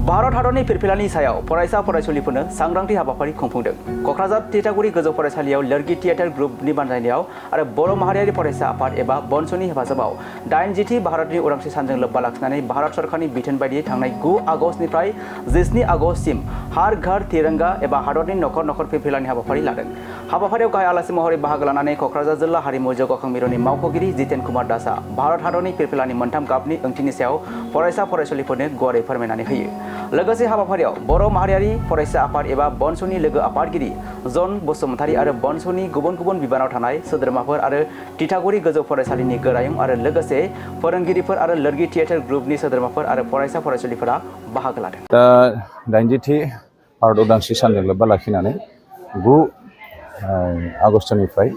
भारत हादरनि फिरफिलानि सायाव फरायसा फरायसुलिफोरनो सांग्रांथि हाबाफारि खुंफुंदों। कक्राझार तितागुरि गोजौ फरायसालियाव लोरगि थियेटार ग्रुपनि बानजायनायाव आरो बर' माहारियारि फरायसा आफाद एबा बनस'नि हेफाजाबाव 80थि भारतनि उदांस्रि सानजों लोब्बा लाखिनानै भारत सरकारनि बिथोन बायदियै थांनाय 9 आगस्तनिफ्राय 17 आगस्तसिम हर घर तिरंगा एबा हादरनि नखर नखर फिरफिलानि हाबाफारि लादों। हाबाफारियाव गाहाय आलासि महरै बाहागो लानानै कक्राझार जिल्ला हारिमु जौगाखां मिरुनि मावख'गिरि जितेन कुमार दासआ भारत हादरनि फिरफिलानि मोनथाम गाबनि ओंथिनि सायाव फरायसा फरायसुलिफोरनो गुवारै फोरमायनानै होयो। लोगोसे हाबाफारियाव बर' माहारियारि फरायसा आफाद एबा बनस'नि लोगो आफादगिरि जन बसुमतारी आरो बनस'नि गुबुन गुबुन बिबानाव थानाय सोद्रोमाफोर आरो तितागुरि गोजौ फरायसालिनि गोरायुं आरो लोगोसे फोरोंगिरिफोर आरो लोरगि थियेटार ग्रुपनि सोद्रोमाफोर आरो फरायसा फरायसुलिफोरा बाहागो लादों। दा 80थि भारत उदांस्रि सानजों लोब्बा लाखिनानै 9 आगस्तनिफ्राय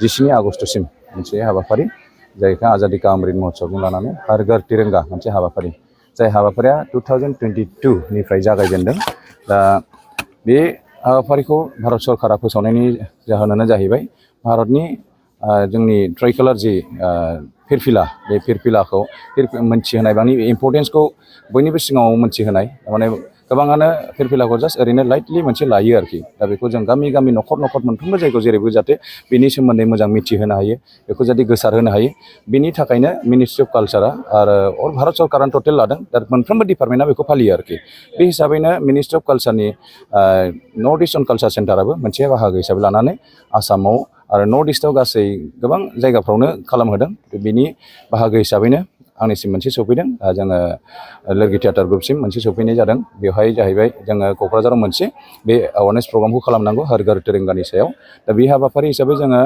17 आगस्तसिम मोनसे हाबाफारि जायखौ आजादी का अमृत महोत्सवजों लानानै हर घर तिरंगा मोनसे हाबाफारि जाय हाबाफारिया 2022 निफ्राय जागायजेनदों। दा बे हाबाफारिखौ भारत सरकारा फोसावनायनि जाहोनानो जाहैबाय भारतनि जोंनि ट्राइकालार जि फिरफिला बे फिरफिलाखौ मोनथिहोनाय माने इम्पर्टेन्सखौ बयनिबो सिगाङाव मोनथिहोनाय। माने गोबाङानो फिरफिलाखौ जास्ट ओरैनो लाइटलि मोनसे लायो आरोखि। दा बेखौ जों गामि गामि न'खर न'खर मोनफ्रोमबो जायगायाव जेरैबो जाहाथे बेनि सोमोन्दै मोजां मिथिहोनो हायो, बेखौ जाहाथे गोसारहोनो हायो। बिनि थाखायनो मिनिस्ट्रि अफ कालचारा आरो भारत सरकारानो टटेल लादों। दा मोनफ्रोमबो डिपार्टमेन्टआ बेखौ फालियो आरोखि। बे हिसाबैनो मिनिस्ट्रि अफ कालचारनि नर्थ इस्टार्न कालचार सेन्टाराबो मोनसे बाहागो हिसाबै लानानै आसामाव आरो नर्थ इस्टआव गासै गोबां जायगाफ्रावनो खालामहोदों। बिनि बाहागो हिसाबैनो आंनिसिम मोनसे सफैदों। जोङो लोरगि थियेटार ग्रुपसिम मोनसे सफैनाय जादों। बेवहाय जाहैबाय जोङो क'क्राझाराव मोनसे बे एवारनेस प्रग्रामखौ खालामनांगौ हर घर तिरंगानि सायाव। दा बे हाबाफारि हिसाबै जोङो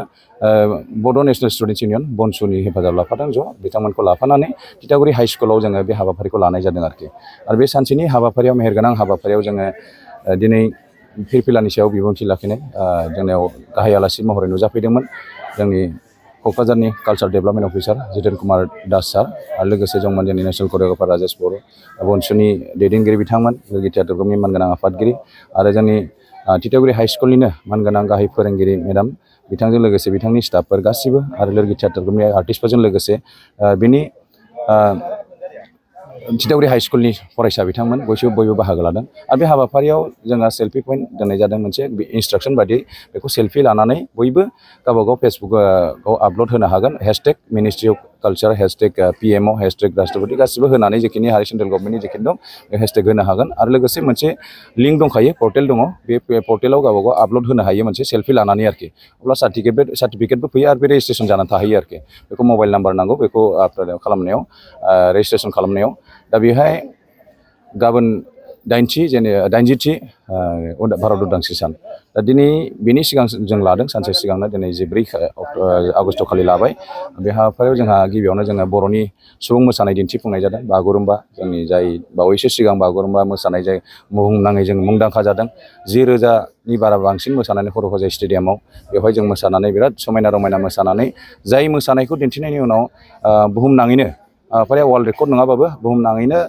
बड' नेसनेल स्टुडेन्टस इउनियन बनसुनि हेफाजाब लाफादों। बिथांमोनखौ लाफानानै तितागुरि हाइ स्कुलाव जोङो बे हाबाफारिखौ लानाय जादों आरोखि। आरो बे सानसेनि हाबाफारियाव मेहेरगोनां हाबाफारियाव जोङो दिनै फिरफिलानि सायाव बिबुंथि लाखिनाय जोंनियाव गाहाय आलासि महरै नुजाफैदोंमोन जोंनि क'क्राझारनि culture development officer Jiten Kumar Das sir आरो लोगोसे दंमोन जोंनि नेसनेल करिय'ग्राफार राजेश बर', बनसुनि दैदेनगिरि बिथांमोन, लोरगि थियेटार ग्रुपनि मानगोनां आफादगिरि आरो जोंनि तितागुरि हाइ स्कुलनिनो मानगोनां गाहाय फोरोंगिरि मेडाम बिथांजों लोगोसे बिथांनि स्टाफफोर गासिबो आरो लोरगि थियेटार ग्रुपनि आर्टिस्टफोरजों लोगोसे बिनि तितागुरि हाइ स्कुलनि फरायसा बिथांमोन बयबो बाहागो लादों। आरो बे हाबाफारियाव जोंहा सेल्फि पइन्ट दोननाय जादों। मोनसे इन्सट्राक्सन बायदियै बेखौ सेल्फि लानानै बयबो गावबागाव फेसबुकआव आपल'ड होनो हागोन। Hashtag ministry of culture, hashtag PMO, hashtag राष्ट्रपति गासिबो होनानै जेखिनि हारि सेन्ट्रेल गभर्नमेन्टनि जेखिनि दं बे हेशटेग होनो हागोन। आरो लोगोसे मोनसे लिंक दंखायो, पर्टेल दङ। बे पर्टेलाव गावबागाव आपल'ड होनो हायो मोनसे सेल्फि लानानै आरोखि। अब्ला सार्टिफिकेटबो फैयो आरो बे रेजिस्ट्रेसन जानानै थाहैयो आरोखि। बेखौ मबाइल नाम्बार नांगौ बेखौ खालामनायाव रेजिस्ट्रेसन खालामनायाव। दा बेहाय गाबोन 80थि भारत उदांस्रि सान। दा दिनै बेनि सिगां जों लादों सानसे सिगांनो दिनै 14 आगस्ट खालि लाबाय। बे हाबाफारियाव जोंहा गिबियावनो जोङो बर'नि सुबुं मोसानाय दिन्थिफुंनाय जादों। बागुरुम्बा जोंनि जाय बावैसो सिगां बागुरुम्बा मोसानाय जाय बुहुमनाङै जों मुंदांखा जादों। 10,000नि बारा बांसिन मोसानानै हर'हजाय स्टेडियामाव बेवहाय जों मोसानानै बिराद समायना रमायना मोसानानै जाय मोसानायखौ दिन्थिनायनि उनाव बुहुमनाङैनो हाबाफारिया वर्ल्ड रेकर्ड नङाबाबो बुहुमनाङैनो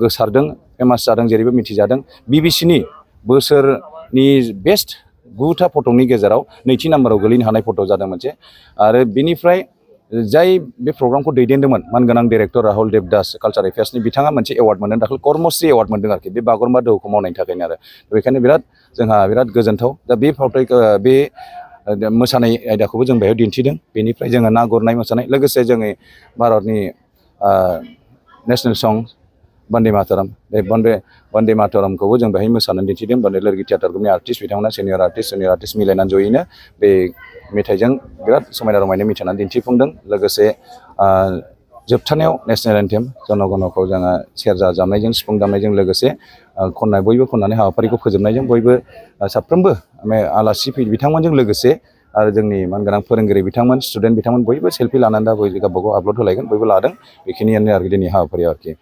गोसारदों, फेमास जादों, जेरैबो मिथिजादों। BBCनि बोसोरनि बेस्ट 9था फटकनि गेजेराव 2थि नाम्बाराव गोलैनो हानाय फटक जादों मोनसे। आरो बेनिफ्राय जाय बे प्रग्रामखौ दैदेनदोंमोन मानगोनां डाइरेक्टर राहुल देबदास कालचार एफेयार्सनि बिथाङा मोनसे एवार्ड मोनदों दाखालि, कर्मश्री एवार्ड मोनदों आरोखि बे बागुरुम्बा दोहौखौ मावनायनि थाखायनो। आरो बेखायनो जोंहा बिराद गोजोनथाव। दा बे मोसानाय आयदाखौबो जों बेहाय दिन्थिदों। बेनिफ्राय जोङो ना गुरनाय मोसानाय, लोगोसे जोंनि भारतनि नेसनेल सं बन्दे मातरम, बे बन्दे मातरमखौबो जों बेहाय मोसानानै दिन्थिदों। लोरगि थियेटार ग्रुपनि आर्टिस्ट बिथांमोना सिनियर आर्टिस्ट मिलायनानै जयैनो बे मेथाइजों बिराद समायना रमायना मिथिनानै दिन्थिफुंदों। लोगोसे जोबथारनायाव नेसनेल एन्थेम जन गणखौ जोङो सेरजा दामनायजों सिफुं दामनायजों लोगोसे बयबो खननानै हाबाफारिखौ फोजोबनायजों बयबो साफ्रोमबो आलासि बिथांमोनजों लोगोसे आरो जोंनि मानगोनां फोरोंगिरि बिथांमोन, स्टुडेन्ट बिथांमोन बयबो सेल्फि लानानै दा गावबागाव आपल'ड होलायगोन, बयबो लादों। बेखिनियानो आरोखि दिनै हाबाफारिया आरोखि।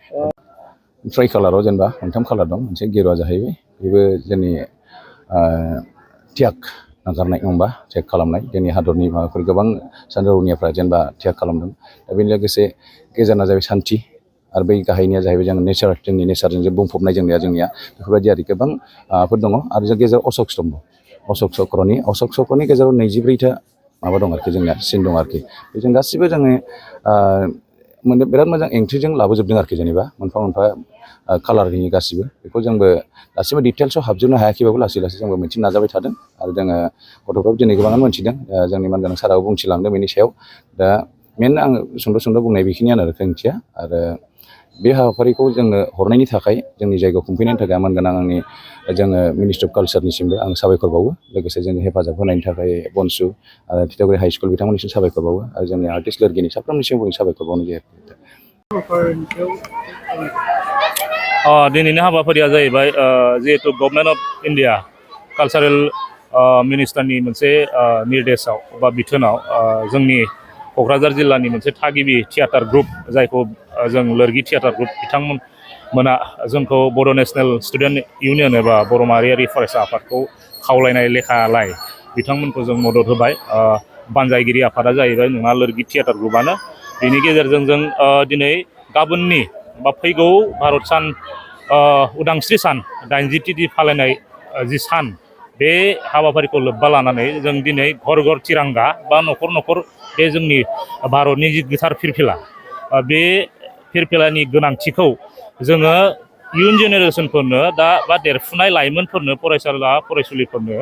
ट्राइ कालाराव जेनेबा 3 कालार दं। मोनसे गेरुवा जाहैबाय, बेबो जोंनि त्याग नागारनाय नङा त्याग खालामनाय। जोंनि हादरनि माबाफोर गोबां सानजा रौनियाफ्रा जेनेबा त्याग खालामदों। दा बेनि लोगोसे गेजेरना जाहैबाय सान्थि आरो बै गाहायनिया जाहैबाय जों जोंनि नेचारजों जे बुंफबनाय जोंनिया बेफोरबायदि आरो गोबां माबाफोर दङ। आरो जों गेजेराव अशक चक्रनि गेजेराव 24था माबा दं आरोखि जोंनिया सिन दं आरोखि। बेजों गासिबो जोङो बिराद मोजां एंट्रिजों लाबोजोबदों आरोखि जेनेबा मोनफा मोनफा कालारनि गासिबो बेखौ जोंबो दासिमबो डिटेल्सआव हाबजोबनो हायाखैबाबो लासै लासै जोंबो मिथिनो नाजाबाय थादों आरो जोङो गथ'फ्राबो दिनै गोबाङानो मोनथिदों जोंनि मानगोनां साराबो बुंथिलांदों बेनि सायाव दा मेन आं सुंद' बुंनाय बेखिनियानो आरो ओंथिया आरो बे हाबाफारिखौ जोंनो हरनायनि थाखाय जोंनि जायगायाव खुंफैनायनि थाखाय मानगोनां आंनि जोङो मिनिस्ट्रि अफ कालचारनिसिमबो आं साबायखर बावो लोगोसे जोंनि हेफाजाब होनायनि थाखाय बनसु आरो तितागुरि हाइ स्कुल बिथांमोननिसिम साबायखर बावो आरो जोंनि आर्टिस्ट लोरगिनि साफ्रोमनिसिमबो साबायखर बावनाय जायो। दिनैनि हाबाफारिया जाहैबाय जिहेतु गभर्नमेन्ट अफ इन्डिया कालचारेल मिनिस्टारनि मोनसे निर्देशआव बा बिथोनाव जोंनि क'क्राझार जिल्लानि मोनसे थागिबि थियाटार ग्रुप जायखौ जों लोरगि थियाटार ग्रुप बिथांमोना जोंखौ बड' नेसनेल स्टुडेन्ट इउनियन एबा बर' माहारियारि फरायसा आफादखौ खावलायनाय लेखालाय बिथांमोनखौ जों मदद होबाय। बानजायगिरि आफादा जाहैबाय नोंहा लोरगि थियाटार ग्रुपआनो बेनि गेजेरजों जों दिनै गाबोननि बा फैगौ भारत सान उदांस्रि सान 80थि फालिनाय जि सान बे हाबाफारिखौ लोब्बा लानानै जों दिनै घर घर तिरांगा बा न'खर न'खर बे जोंनि भारतनि जि गोथार फिरफिला बे फिरफिलानि गोनांथिखौ जोङो इयुन जेनेरेसनफोरनो दा बा देरफुनाय लाइमोनफोरनो फरायसुलिफोरनो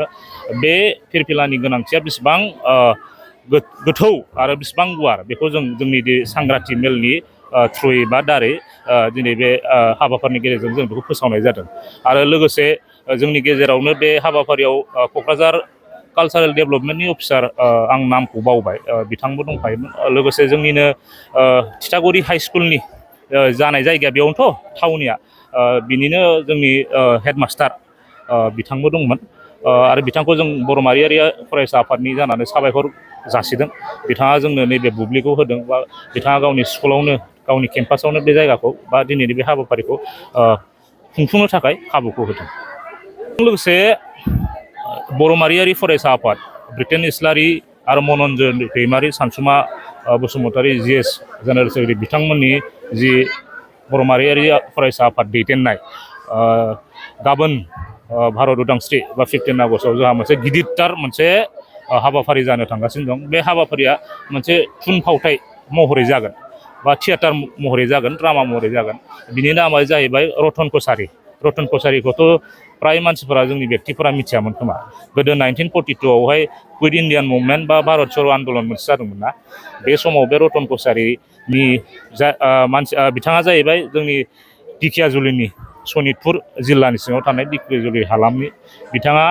बे फिरफिलानि गोनांथिया बेसेबां गोथौ आरो बेसेबां गुवार बेखौ जों जोंनि सांग्रांथि मेलनि थ्रुयै बा दारै दिनै बे हाबाफारिनि गेजेरजों जों बेखौ फोसावनाय जादों आरो लोगोसे जोंनि गेजेरावनो बे हाबाफारियाव क'क्राझार कालचारेल डेभेलपमेन्टनि अफिसार आं नामखौ बावबाय बिथांबो दंफायोमोन लोगोसे जोंनिनो तितागुरि हाइ स्कुलनि जानाय जायगाया बेयावनोथ' थावनिया बिनिनो जोंनि हेडमास्टार बिथांबो दंमोन आरो बिथांखौ जों बर' माहारियारि फरायसा आफादनि जानानै साबायखर जासिदों बिथाङा जोंनो नैबे बुब्लिखौ होदों बा बिथाङा गावनि स्कुलावनो गावनि केम्पासावनो बे जायगाखौ बा दिनैनि बे हाबाफारिखौ खुंफुंनो थाखाय खाबुखौ होदों। लोगोसे बर' माहारियारि फरायसा आफाद ब्रिटेन इस्लारि आरो मन'रन्जन दैमारि सानसुमा बसुमतारी GS जेनेरेल सेक्रेटारि बिथांमोननि जि बर' माहारियारि फरायसा आफाद दैदेननाय गाबोन भारत उदांस्रि बा 15 आगस्टआव जोंहा मोनसे गिदिरथार मोनसे हाबाफारि जानो थांगासिनो दं। बे हाबाफारिया मोनसे थुनफावथाय महरै जागोन बा थियाटार महरै जागोन ड्रामा महरै जागोन बिनि नामा जाहैबाय रतन कसारि। रतन कसारिखौथ' फ्राय मानसिफोरा जोंनि बेक्तिफोरा मिथियामोन खोमा गोदो 1942आवहाय कुइट इण्डियान मुभमेन्ट बा भारत चर' आन्दलन मोनसे जादोंमोन ना बे समाव बे रतन कसारिनि बिथाङा जाहैबाय जोंनि दिखियाजुलिनि सनितपुर जिल्लानि सिङाव थानाय दिखियाजुलि हालामनि बिथाङा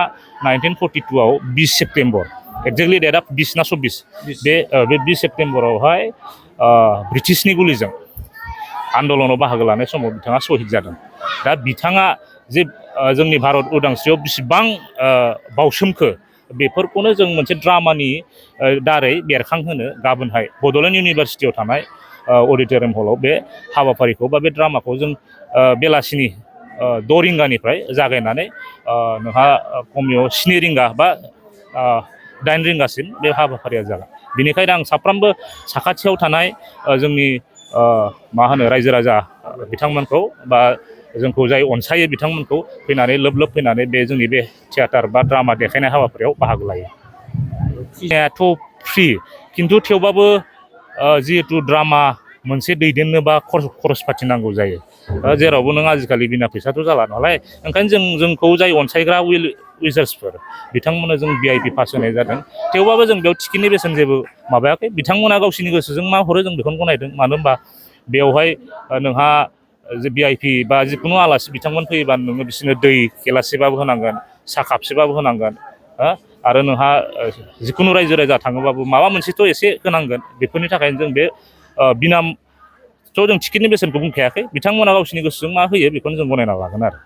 1942आव 20 सेप्तेम्बर एक्जेक्टलि डेटआ 20 ना 24 बे 20 सेप्तेम्बरावहाय ब्रिटिशनि गुलिजों आन्दलनाव बाहागो लानाय समाव बिथाङा सहिद जादों। दा बिथाङा जे जोंनि भारत उदांस्रियाव बेसेबां बावसोमखो बेफोरखौनो जों मोनसे ड्रामानि दारै बेरखांहोनो गाबोनहाय बड'लेण्ड इउनिभारसिटियाव थानाय अडिट'रियाम हलाव बे हाबाफारिखौ बा बे ड्रामाखौ जों बेलासिनि 6 रिंगानिफ्राय जागायनानै नोंहा खमैयाव 7 रिंगा बा 8 रिंगासिम बे हाबाफारिया जागोन। बेनिखायनो आं साफ्रोमबो साखाथियाव थानाय जोंनि रायजो राजा बिथांमोनखौ बा जोंखौ जाय अनसायो बिथांमोनखौ फैनानै लोब फैनानै बे जोंनि बे थियाटार बा ड्रामा देखायनाय हाबाफारियाव बाहागो लायो। फैनायाथ' फ्रि खिन्थु थेवबाबो जिहेथु ड्रामा मोनसे दैदेननोबा खरस पाति नांगौ जायो जेरावबो नों आजिखालि बिना फैसाथ' जाला नालाय ओंखायनो जोंखौ जाय अनसायग्रा विजार्सफोर बिथांमोननो जों VIP पास होनाय जादों। थेवबाबो जों बेयाव टिकेटनि बेसेन जेबो माबायाखै बिथांमोना गावसिनि गोसोजों मा हरो जों बेखौनो गनायदों मानो होनबा बेवहाय नोंहा जे VIP बा जिखुनु आलासि बिथांमोन फैयोबा नोङो बिसोरनो दै गिलाससेबाबो होनांगोन साहा कापसेबाबो होनांगोन आरो नोंहा जिखुनु रायजो राजा थाङोबाबो माबा मोनसेथ' एसे होनांगोन बेफोरनि थाखायनो जों बे जों टिकेटनि बेसेनखौ बुंखायाखै बिथांमोना गावसिनि गोसोजों मा होयो बेखौनो जों गनायना लागोन आरो।